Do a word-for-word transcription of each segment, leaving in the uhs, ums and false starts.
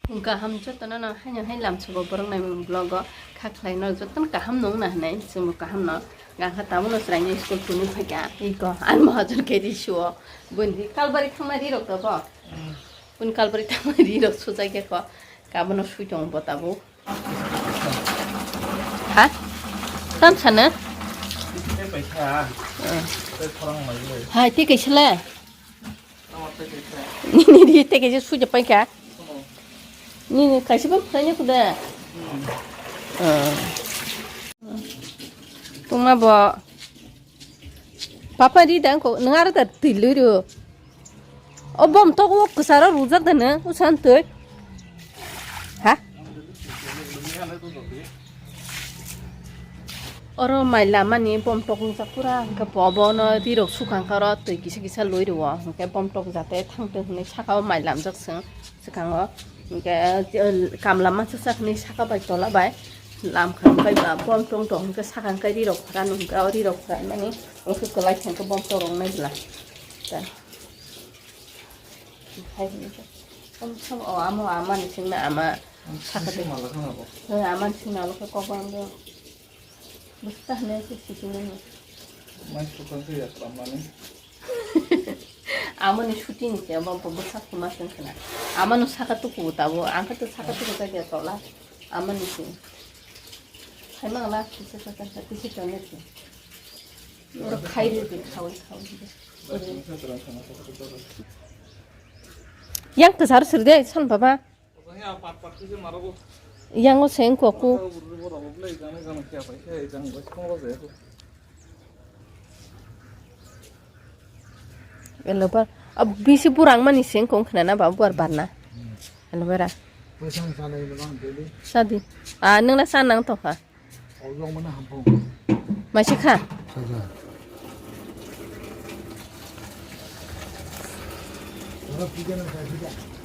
Kaham jotono no haino hai lamsogo borok naimung vlog o kha khlai no jotono kaham nung na hinwi chwngbo kaham no gangkha tabuk no chwraini school tuni phaikha iko ang mahajon khe ri suo bundi kalbari thangma ri rok to bo bun kalbari thangma ri rok sujak ya ko kabono sui tong bo tabuk ha tam sana hai ti kaisle Nini di teke je suja paika. Nini kaisa pun khwlai ni kuda. Tuma bo. Papa di dang ko nang ara da tilu ru. O bom tok wo kusaro rujak da ne usan tui. Ha? Oro mai lamani bom tok wngjak pura, hwnkhe bo bono rirok sukha khe oro twi kisa kisa loi rwo, hwnkhe bom tok jate thangtwng hwnwi saka o mai lamjak chwng swkango, hwnkhe, eh, kamla masa sak hwnwi saka bai tola bai lamkha, hwnkhe ba bom tong tong hwnkhe saka hwnkhe rirok phara nw hwnkhe o rirok phara mani hwnkhe kwlai thangkhe bom tok rok nai bwla. Hai hwnwi khe, o amo amani singna ama saka de. Hwnkhe amani singna alo khe kok bang de. Bwswk ta hwnwi se sisingni. Mai sukha se ya tlamani. Amoni shooting se bo bo bwsak kuma sung khna. Amano saka tuku tabo, ang khe to saka tuku ta ya tola. Amani se. Khai ma la kisa kisa kisa kisa chone se. Oro khai ri ri khawi khawi. Yang kesar sir de san baba. Yang o seng ko ku. Elo ba, ab bisi burang mani seng kong khna na ba buar barna. Elo bara. Sadi. Ah, nang na sa nang to ha. Maisi kha.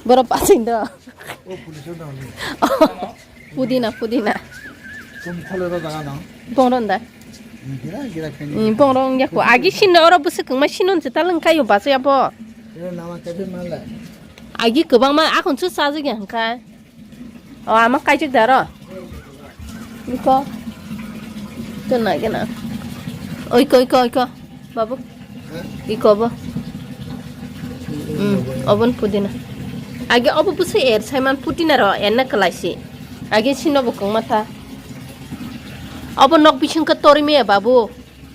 Borok pasing do. Pudina, pudina. Bongron da. Bongron yaku. Agi sinno oro bwswk kwngma sinno se talwng kayo bachai abo. Agi kwbangma akhon su sajagya hwnkha. O ama kaijak da ro. Iko. Tuna gena. Oiko, oiko, oiko. Babu. Iko bo. Hmm, obon pudina. Age obo busi er saiman pudina ro er na kalaisi. Age sino bo kongma tha. Obo nok bising ka tori me babu.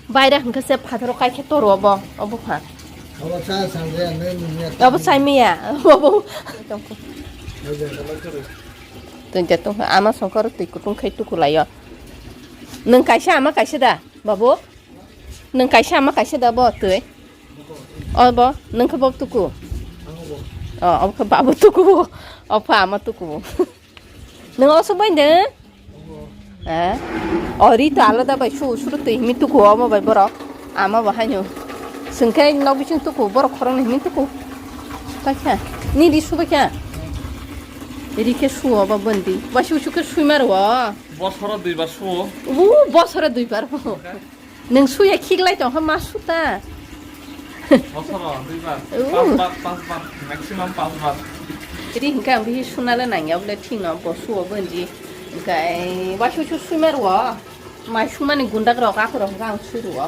Baire hwnkhe se phataro kaikhe toro obo, obo pha. Obo cha sangre, nai nungya. Obo chai maya, obo. Tungja tungkha, ama songkoro twi kutung khai tukulaio. Nwng kaisa, ama kaisa da, babu? Nwng kaisa, ama kaisa da bo twi? Obo, nwng khe bo tuku? O, obo khe babu tuku bo. Obo pha ama tuku bo. Nwng oso bai de? Eh? Ori to alada bai su suru twi himi tuku omo bai borok. Ama bo haino. Sengke nok bising tuku borok khoroknwi himi tuku. Paikha. Ni ri su baikha. Ri khe su obo bondi. Ba su su khe sui maro. Bosoro dui bar su. U bosoro dui bar. Nwng suya khiklai tongkha ma suta. Bosoro duibar, uh, pasbar, pasbar, maximum pasbar. Ri hwnkhe ang bihi sunale nangya bole thikno bo suo bonji. Hwnkhe waisuk suk sumar wo. Mai sumani gundak rok akhorok hwnkhe ang sui rwo.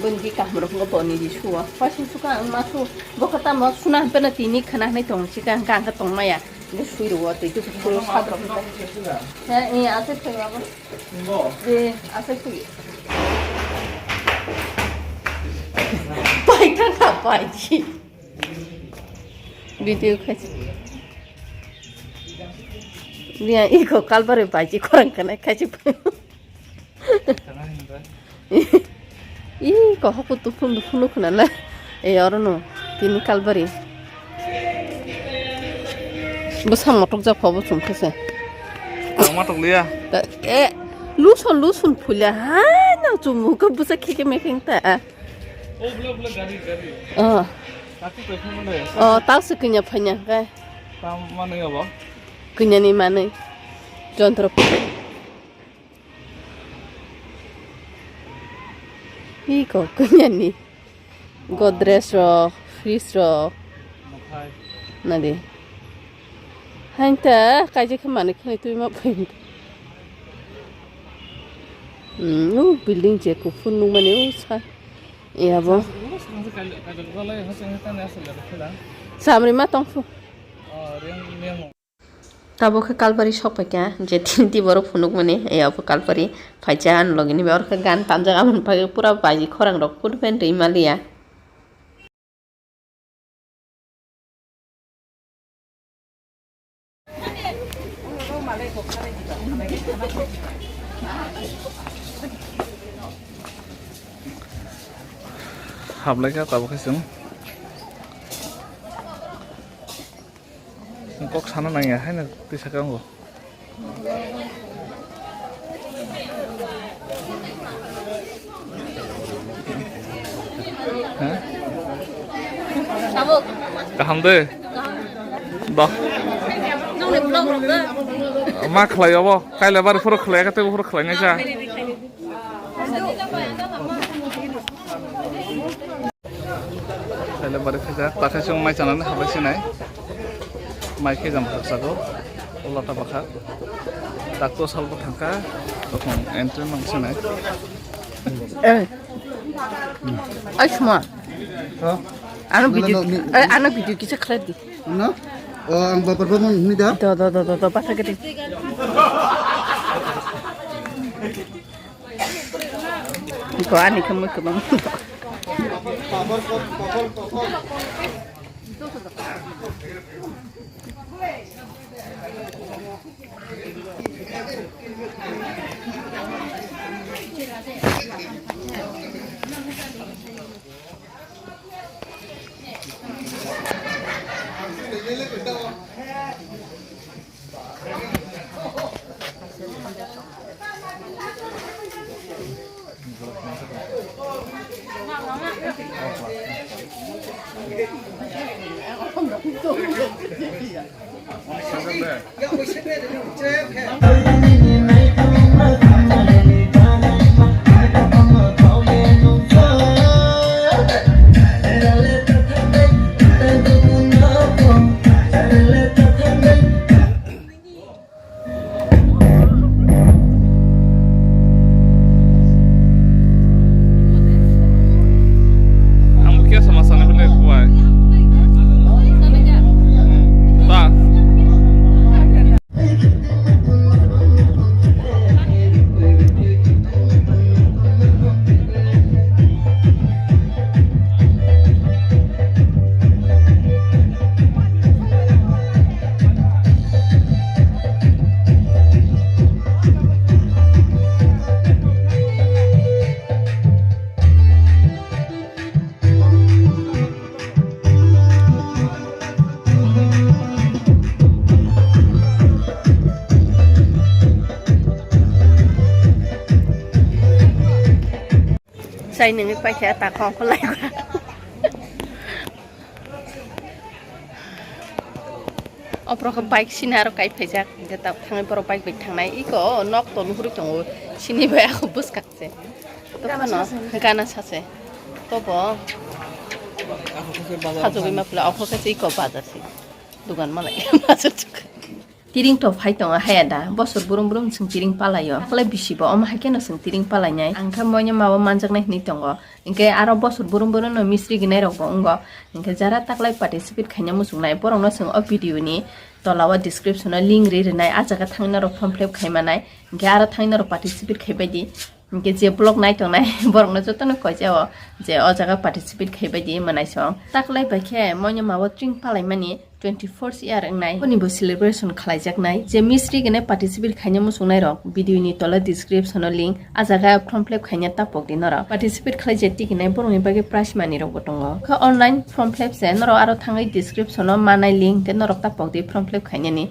Bonji kaham rok hwnkhe boni ri suo. Waisuk suk ang ma su bokhe tamo suna hwnkhe tini khana hwnwi tong sika hwnkhe ang khe tong maya. Hwnkhe sui rwo twi twi sui rwo sab rok hwnkhe. He, eh, aswk thwi abo. Bo. Eh, aswk thwi. Pai thangkha, pai di. Video khai. Dia iko kalbari pai di, khorang kana khai di. Ih, koho kutu phundu phundu khwnala. Eh, orono tini kalbari. Bwsa motok jak phobo chum khese. Ang motok liya. Ta, eh, luson luson phulia. Hai, nang chumu ka bwsa kheke mekheng ta. Oh, bwla, bwla, gari, gari. Oh. Tati koi phai mane. Oh, tau se kanya phanya kai. Tam mane abo. Kanya ni mane. Jontro. Iko kunyani Godrej rok, fridge rok. Mwkhai. Nadi. Hain ta kaijak khe manwi khwnwi twi ma phaim. Hmm, o building je kuphur nukmani o sa. Yabo. Chamri ma tongphu. Tabuk khe Kalpari sok paikha, je tini borok phunukmani, yabo Kalpari phaikha ani logi ni, oro khe gan tamjak, aboni bagwi pura baji khorang rok phut phan rwi maliya. Hablai kha tabuk khe chwng. Kok sana nangya haino twi saka wngo. Ha? Kaham de. Ba. Ma khlai obo. Kaila bar phuru khlai ka tei phuru khlai nai sa. Taile bari khaijak, ta khe chwng mai chanani habai sinai. Mai khe jam khaksago, o lata bwkha. Takto salbo thangkha, tokong entry mang sinai. Eh. Ai, suma. Ha? Ano video, eh, ano video kisa khlai di. Ano? O, ang babar bamon hini da? Do, do, do, do, do, bata gede. Iko ani khe mui kwbang. Ang bukia sama sana bile kuai. Ta. Sai nungwi paikha ta khong khwlai. Oprok bike sina aro kai phaijak, hingke ta thangwi borok bike bai thangnai. Iko nok to nuhuri tongo, sini bai ako bwskak se. Tophano gana sase. Tobo sajagwi ma pila, okhor khe se iko bazar se. Dugan malai bazar chukha. Tiring to phai tongo haya da, bosor brum brum chwng tiring palaio. Aklai bisi bo omo hai kheno chwng tiring palainai. Ang khe moino mabo manjaknai hinwi tongo. Hinkhe aro bosor brum brum no misri gwnai rok bo wngo. Hinkhe jara taklai participate khaina muchungnai borok no chwng o video ni tola o description o link ri rwnai, ah jaga thangwi norok form fill up khai manai. Hinkhe aro thangwi norok participate khai bai di. Hinkhe je vlog nai tongnai borok no joto no koi jao je o jaga participate khai bai di mwnai song. Taklai bai khe moino mabo tring palai mani twenty fourth year wngnai, boni bo celebration khlaijaknai. Je misri gwnai participate khaina muchungnai rok, video ni tola description o link, ah jaga form fill up khaina tapok di norok. Participate khlai je tikinai borok ni bagwi prize money rok bo tongo. Kha online form fill up se norok aro thangwi description o manai link, hwnkhe norok tapok di form fill up khainani.